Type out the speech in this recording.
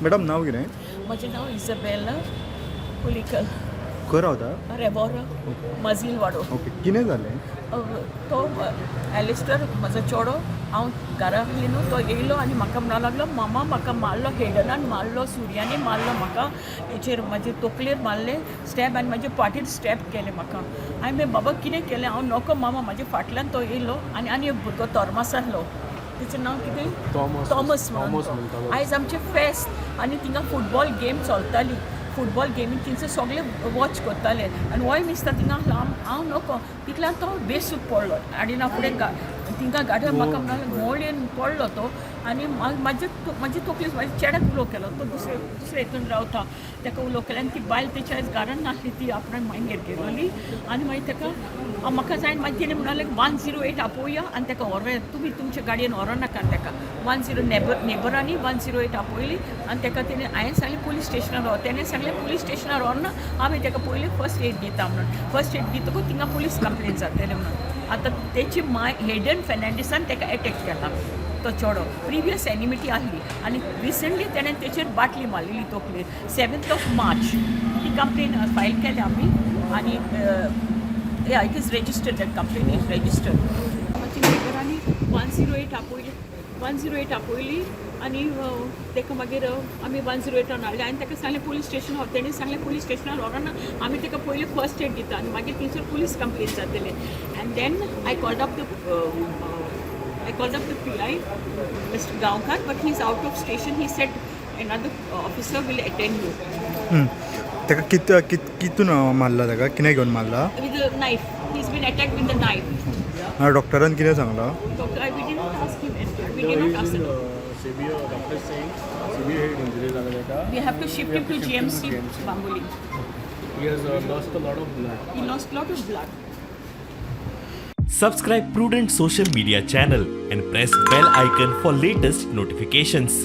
Madam, नांव कितें? म्हजें नांव इजबेला पुलिकल. खंय रावता? रेबोरा, मजीलवाडो. ओके, कितें जालें? तो एलिस्टर म्हजो चेडो, हांव घरा आसली न्हू, तो येयलो आनी म्हाका म्हणूंक लागलो, मामा, म्हाका मारलो, हेडनान मारलो, सुर्यांनी मारलो म्हाका. हेचेर म्हाजे तकलेर मारलें स्टॅब आनी म्हाजे पाटीर स्टॅब केलें म्हाका. हांवें म्हणलें, बाबा, कितें केलें? हांव नको मामा. म्हाजे फाटल्यान तो येयलो आनी आनी एक भुरगो तोर्मास आसलो, तेचें नांव कितें? थॉमस. थॉमस थॉमस म्हणून. म्हणटालो. आयज आमचें फेस्त आनी थिंगा फुटबॉल गेम चलताली. फुटबॉल गेमीन थिंगसर सगळे वॉच करताले आनी वोय दिसता थिंगा आसलो. हांव नको तितल्यान तो बेसूद पडलो आडिना फुडें थिंगा गाडयेन. म्हाका म्हणलें, घोवळेन पडलो तो आनी म्हाजे म्हाजी तकली, म्हाज्या चेड्याक उलो केलो. तो दुसरे दुसरे हितून रावता, ताका उलो केलो आनी ती बायल तेच्या आयज घरान नासली, ती आपणाक मांयगेर गेलोली. आनी मागीर ताका म्हाका जाय. मागीर तेणें म्हणलें, 108 आपोवया आनी ताका व्हरोया, तुमी तुमच्या गाडयेन व्हरो नाका ताका. वन झिरो नेबर नेबरांनी 108 आपयली आनी ताका तेणें, हांवें सांगलें पुलीस स्टेशनार व्हर. तेणें सांगलें, पुलीस स्टेशनार व्हरना, आमी ताका पयलीं फर्स्ट एड दिता म्हणून. फर्स्ट एड दितकूच थिंगा पुलीस कंप्लेन जातलें म्हणून. आतां तेची माय हेडन फेर्नांडीसान ताका एटॅक केला. तो चेडो प्रिवियस एनिमिटी आसली आनी रिसंटली तेणें तेचेर बाटली मारलेली तकलेर, 7th of March. ती कंप्लेन फायल केल्या आमी आनी yeah, it is registered, that complaint is registered. मागीर नेबरांनी 108 आपयली, 108 आपयली आनी ताका मागीर आमी 108 आन हाडले आनी ताका सांगलें पुलीस स्टेशन व्हर. तेणें सांगलें, पुलीस स्टेशनार व्हरना, आमी ताका पयलीं फर्स्ट एड दिता आनी मागीर थंयसर पुलीस कंप्लेन जातलें. And then I called up the PI, Mr. Gaonkar, but he's out of station. He said another officer will attend you. ताका कित कित कितून मारला ताका? कितें घेवन मारला? With a knife. He's been attacked with a knife. आनी डॉक्टरान कितें सांगलां? Doctor, we did not ask him. We No, did not he's ask in the doctor. Severe, doctor saying severe head injury झाला ताका. We have to shift We him have to to shift him to GMC GMC. Bambolim. He has lost a lot of blood. He lost lot of blood. Subscribe Prudent Social Media channel and press bell icon for latest notifications.